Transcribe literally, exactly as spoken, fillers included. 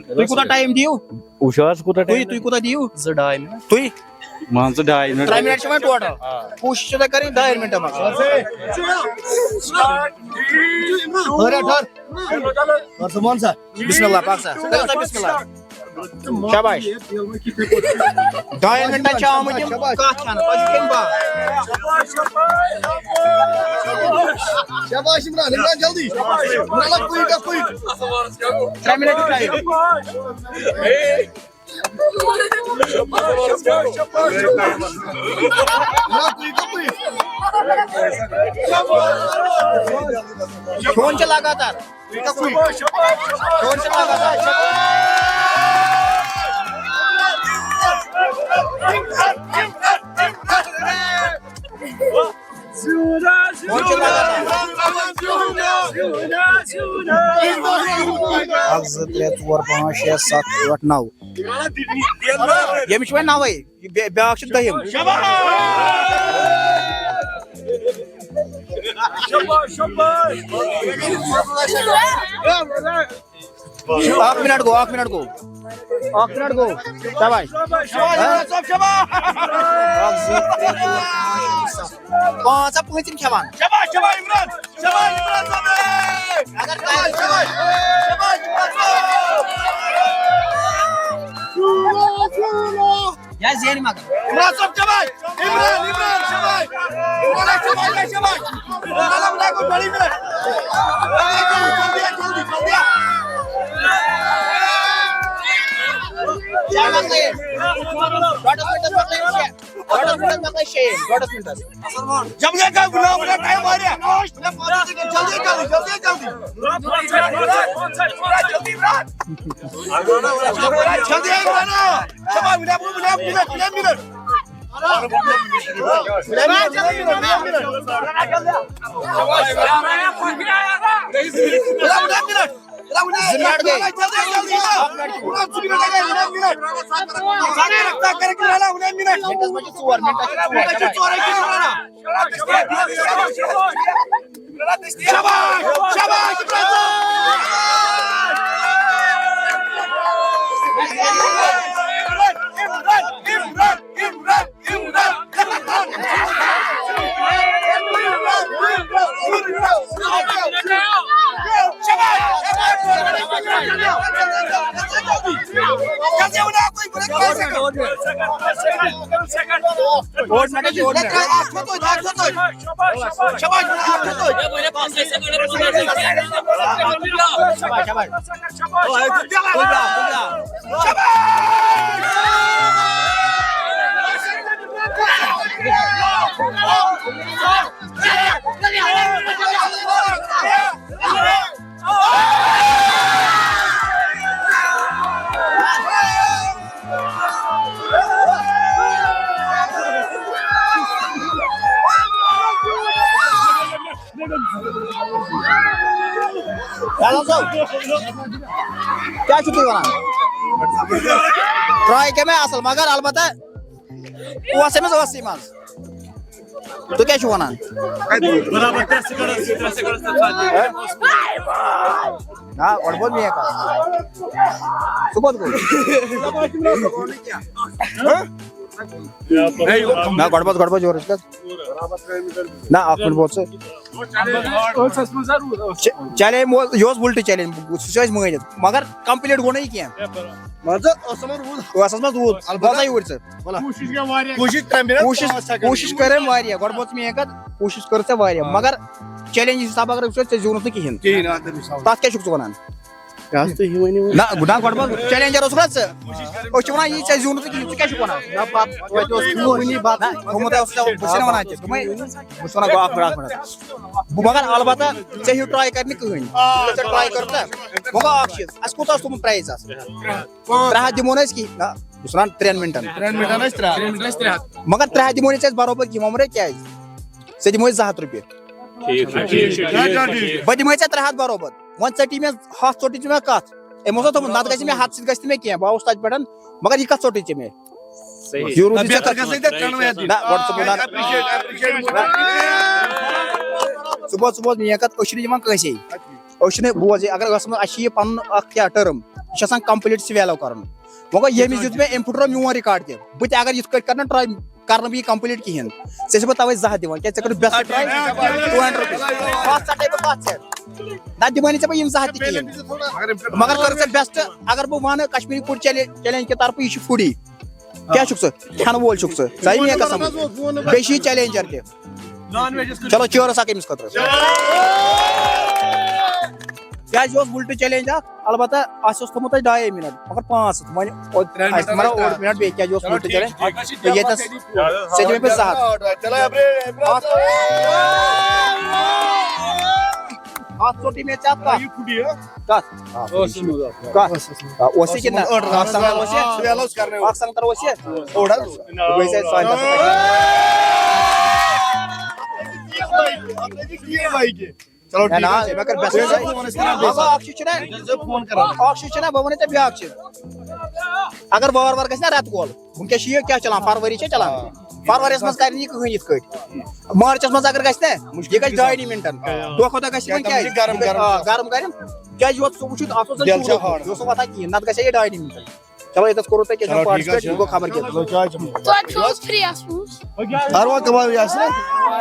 تُہۍ کوٗتاہ ٹایم دِیِو؟ وٕچھ حظ کوٗتاہ تُہۍ ٹایم۔ تُہۍ کوٗتاہ دِیِو؟ زٕ ڈاے مِنٹ۔ تُہۍ؟ مان ژٕ ڈاے مِنٹ۔ ترٛےٚ مِنٹ چھِ وۄنۍ ٹوٹل۔ کوٗشِش چھِ تۄہہِ کَرٕنۍ ڈاے مِنٹَن منٛز۔ ٹھٔہر، ٹھٔہر۔ ٹھٔہر ژٕ وَن سا۔ بسم اللہ، پَک سا۔ کٔرِو سا بسم اللہ۔ شاباش۔ ڈاین گھنٹن چھِ آمٕتۍ یِم کَتھ کھٮ۪نہٕ۔ تۄہہِ چھُو کھیوٚن بَتھ۔ شاباش عمران، عمران جلدی۔ عمران لگ کوئی کا کوئی۔ ترٛےٚ مِنٹ چھُ ٹایم۔ عمران کوئی کا کوئی۔ کھیوٚن چھُ لگاتار۔ اکھ، زٕ، ترٛےٚ، ژور، پانٛژھ، شےٚ، ستھ، ٲٹھ، نو۔ ییٚمِس چھِ وۄنۍ نَوَے۔ یہِ بیا-، بیٛاکھ چھُ دٔہِم۔ اکھ منٹ گوٚو، اکھ منٹ گوٚو، اکھ منٹ گوٚو۔ شاباش۔ ہاں؟ اکھ، زٕ، ترٛےٚ، ژور، پانٛژھ، شےٚ، ستھ۔ پانٛژھ ہا پٲنٛژِم کھٮ۪وان۔ شاباش، شاباش عمران۔ شاباش عمران صٲب۔ اگر شاباش، شاباش، شاباش عمران صٲب۔ یا زینہِ مگر۔ عمران صٲب، شاباش۔ عمران، عمران، شاباش۔ عمران، شاباش، شاباش۔ عمران، عمران کو بڑی منٹ۔ جلدی، جلدی، جلدی۔ ڈۄڈس منٹس مۄکلٲیِو شےٚ۔ ڈۄڈس منٹس مۄکلٲیِو شےٚ۔ ڈۄڈس منٹس۔ جلدی کر، بُلاو، بُلاو، ٹائم واریاہ۔ جلدی، جلدی، جلدی، جلدی۔ جلدی، عمران۔ جلدی، عمران۔ شاباش، بُلاو، بُلاو، بُلاو، بُلاو، بُلاو۔ زٕ منٹ گٔے۔ منٹس منٛز چھِ ژور، منٹس چھِ ژور۔ شاباش، شاباش، کیٛاہ چھِو تُہۍ وَنان؟ ٹراے کَمہِ آیہِ اَصٕل، مگر البتہ اوس أمِس ٲسٕے منٛز۔ تُہۍ کیٛاہ چھِو وَنان؟ برابر ترٛےٚ سیکنڈ حظ، ترٛےٚ سیکنڈ حظ۔ نہ، گۄڈٕ بوز میٛٲنۍ کَتھ۔ سُہ کوٚت گوٚو؟ نہ، گۄڈٕ بوز، گۄڈٕ بوز یورٕ، ژٕ کَتھ؟ نہ، اَکھ مِنٹ بوز ژٕ۔ چ-، چیلنج مو-، یہِ اوس وُلٹہٕ چیلنج، سُہ چھُ اَسہِ مٲنِتھ، مگر کمپلیٖٹ گوٚو نہٕ یہِ کینٛہہ۔ مان ژٕ، ٲسَس منٛز روٗد۔ ٲسَس منٛز روٗد۔ البتہ بوزا یوٗرۍ ژٕ۔ وَلہٕ۔ کوٗشِش گٔے واریاہ۔ کوٗشِش، ترٛےٚ مِنٹ کوٗشِش، پانٛژھ سیکنڈ۔ کوٗشِش کٔر أمۍ واریاہ۔ گۄڈٕ بوز ژٕ میٛٲنۍ کَتھ، کوٗشِش کٔر ژےٚ واریاہ، ہاں۔ مگر چیلنج حساب اگر وٕچھو، ژےٚ زیوٗنُتھ نہٕ کِہیٖنۍ۔ کِہیٖنۍ، اَتھ تٔمِس حساب۔ تَتھ کیٛاہ چھُکھ ژٕ وَنان؟ کیٛاہ حظ تُہۍ ؤنِو وۄنۍ؟ نہ، نہ، گۄڈٕ بوز، چیلنجر اوسُکھ نا ژٕ؟ أسۍ چھِ وَنان، یی ژےٚ زیوٗنُتھ نہٕ کِہیٖنۍ، ژٕ کیٛاہ چھُکھ وَنان؟ نہ، پَتہٕ وۄنۍ اوس نہٕ وٕنی بَتہٕ۔ نہ، تھوٚمُت اوس ژےٚ، بہٕ چھُسے نہ وَنان تہِ، دوٚپمَے، بہٕ چھُس وَنان، گوٚو اَکھ مِنٹ، اَکھ مِنٹ۔ بہٕ مگر البتہ ژےٚ ہیوٗ ٹراے کَرِ نہٕ کٕہٕنۍ۔ ژےٚ ٹراے کٔر ژےٚ؟ وۄنۍ گوٚو اَکھ چیٖز، اَسہِ کوٗتاہ اوس تھوٚمُت پرٛایِز اَتھ؟ ترٛےٚ ہَتھ دِمو نہٕ أسۍ کِہیٖنۍ۔ نہ، بہٕ چھُس وَنان ترٛٮ۪ن مِنٹَن۔ ترٛٮ۪ن مِنٹَن ٲسۍ ترٛےٚ ہَتھ۔ ترٛٮ۪ن مِنٹَن ٲسۍ ترٛےٚ ہَتھ۔ مگر ترٛےٚ ہَتھ دِمو نہٕ ژےٚ أسۍ برابر کِہیٖنۍ، وۄنۍ وَنو کیٛازِ؟ ژےٚ دِمو أسۍ زٕ ہَتھ رۄپیہِ۔ ٹھیٖک چھُ، ٹھیٖک چھُ، ٹھیٖک چھُ۔ بہٕ دِمے ژےٚ ترٛےٚ ہَتھ برابر۔ وۄنۍ ژَٹی مےٚ ہَتھ، ژوٚٹُے ژٕ مےٚ کَتھ؟ أمۍ اوس نہ تھوٚمُت، نَتہٕ گژھِ مےٚ ہَتھ سۭتۍ گژھِ نہٕ مےٚ کینٛہہ، بہٕ آوُس تَتہِ پٮ۪ٹھ، مگر یہِ کَتھ ژوٚٹُے ژےٚ مےٚ؟ صحیح۔ یوٗروٗ نہ، دِژ ژےٚ بہتر تَتھ؟ گژھِ ژےٚ کَنوے اَتھ نہ، گۄڈٕ ژٕ بوز، نہ۔ Appreciate، appreciate۔ ژٕ بوز، ژٕ بوز میٛٲنۍ کَتھ، أسۍ چھِنہٕ یِوان کٲنٛسے۔ أسۍ چھِنہٕ، بوز یہِ، اگر ٲسَس منٛز اَسہِ چھِ یہِ پَنُن اَکھ کیٛاہ ٹٔرٕم، چھُ آسان کمپلیٖٹ سُہ ویلو کرُن۔ وۄنۍ گوٚو ییٚمہِ وِزِ دیُت مےٚ اِنفُٹرو میون رِکارڈ تہِ، بہٕ تہِ اگر یِتھ کٲٹھۍ کرٕ نہٕ ٹراے، کرٕ نہٕ بہٕ یہِ کمپلیٖٹ کِہینۍ۔ ژےٚ چھُس بہٕ توے زٕ ہتھ دِوان، کیازِ ژےٚ کٔرٕتھ best try, two hundred rupees. کتھ ژٹے بہٕ کتھ ژےٚ؟ نہ دِمے نہٕ ژےٚ بہٕ یِم زٕ ہتھ تہِ کِہینۍ۔ مگر کٔرٕتھ ژےٚ بیسٹ، اگر بہٕ ونہٕ کشمیٖری فوڈ چیلنج، چیلنج کہِ طرفہٕ یہِ چھُ فوڈی۔ کیٛاہ چھُکھ ژٕ؟ کھٮ۪نہٕ وول چھُکھ ژٕ۔ ژٕ آیہِ مےٚ قسم۔ بیٚیہِ چھُ یہِ چیلنجر تہِ۔ چلو، چیٲرٕس اکھ أمِس خٲطرٕ۔ کیٛازِ یہِ اوس وُلٹہٕ چیلنج اکھ؟ البتہ اَسہِ اوس تھوٚمُت اَسہِ ڈاے مِنٹ، مگر پانٛژھ ہَتھ۔ وۄنۍ اوٚ-، اَسہِ مطلب اوٚڑ مِنٹ بیٚیہِ، کیٛازِ یہِ اوس وُلٹہٕ چیلنج؟ ییٚتہِ نَس ژےٚ دِمے بہٕ زٕ ہَتھ۔ اَتھ اَتھ ژوٚٹٕے مےٚ ژےٚ اَتھ کَتھ؟ کَتھ؟ کَتھ؟ آ، اوس یہِ کِنہٕ نہ؟ اَکھ سنٛگتر اوس یہِ؟ اَکھ سنٛگتر اوس یہِ؟ بہٕ گٔے سا سانہِ چلو، نہ، ٹھیٖک نہ، حظ چھُ۔ مےٚ کٔر best try۔ بابا، اکھ چیٖز چھُنہ، اکھ چیٖز چھُنہ، بہٕ وَنَے ژےٚ بیٛاکھ چیٖز۔ اگر وار وار گژھِ نہ رٮ۪تہٕ کول، وٕنکیٚس چھِ یہِ کیٛاہ چلان؟ فروری چھےٚ چلان۔ فروریَس منٛز کَرِ نہٕ یہِ کٕہٕنۍ یِتھ کٲٹھۍ۔ مارچَس منٛز اگر گژھِ نہ، یہِ گژھِ ڈاینٕے مِنٹَن۔ دۄہ کھۄتہٕ دۄہ گژھِ یہِ وۄنۍ کیٛازِ؟ آ، گرم گرم چھُ آسان۔ کیٛازِ یہِ اوس ژوٚمُت چھُ، اَتھ اوس نہٕ دِل چھُ چوٗلہٕ، hard۔ یہِ اوس نہٕ وۄتھان کِہیٖنۍ، نَتہٕ گژھِ ہا یہِ ڈاینٕے مِنٹَن۔ چلو، ییٚتٮ۪تھ کوٚروٕ تۄہہِ کینٛہہ چلو، ٹھیٖک حظ participate، چھُ۔ یہِ گوٚو خبر کیٛاہ۔ چلو، چاے چٮ۪مو۔ توتہِ چھُ اوس free آسمُت۔ اَروَن کباب یہِ آسہِ نا؟